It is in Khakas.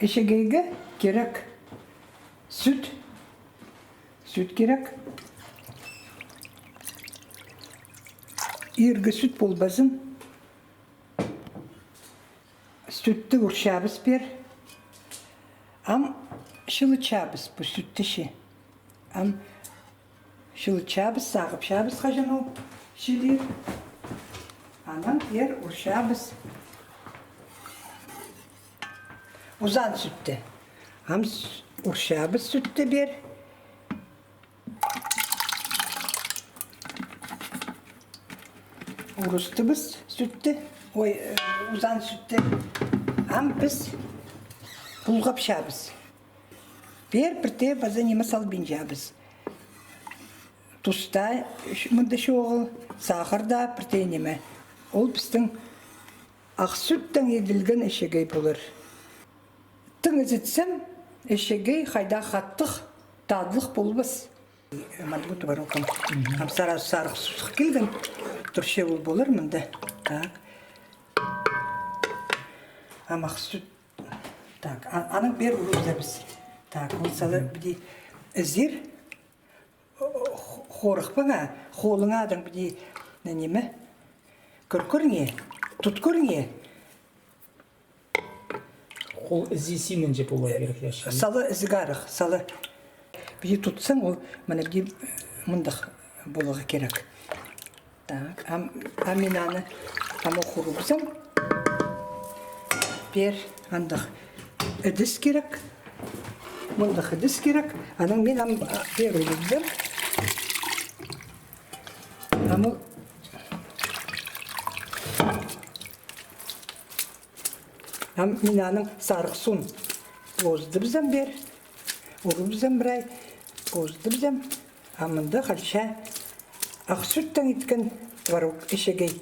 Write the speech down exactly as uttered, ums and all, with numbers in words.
Ічігейге кирек сӱт. Сӱт кирек. Иргі сӱт полбазын. Сӱтті урчабыс пеер. Ам чылытчабыс пу сӱтті чи. Ам чылытчабыс, сағыпчабыс, хаҷан ол чылир. Анаң пеер урчабыс узан сӱтті. Ам с-, урчабыс сӱтті пеер. Урустыбыс сӱтті, ой, э, узан сӱтті. Ам піс пулғапчабыс. Пеер пірдее паза ниме салбинчабыс. Тус таа мында чоғыл, сахар даа, пірдее ниме. Ол пістің ах сӱттең иділген ічігей полар. Тың ізітсем, ічігей хайдағ хатығ, тадлығ полбас. Мына пу творогым. Ам саразы сарығ сусых килген. Турча ол полар мында. Так. Ам ах сӱт. Так, а-, анаң пеер урыбызарбыс. Так, ол сала піди ізер. Х-, хорыхпаң, холыңнаң піди, ниме? Кӧр кӧріңер, тут кӧріңер. Хол ізі синінҷе поларға кирек, я, чи? Сала ізіг арах, сала. Піди тутсаң, ол мына піди мындағ поларға кирек. Так, ам, ам мин аны, ам ох урыбызам. Пеер андағ ідіс кирек. Мындағ ідіс кирек. Анаң мин ам, а, пеер урыбызам. Ам ол Ам мин аның сарығ суун позыбызам пеер. Урыбызам прай, позыбызам. А мында халча ах сӱттең иткен творог, ічігей.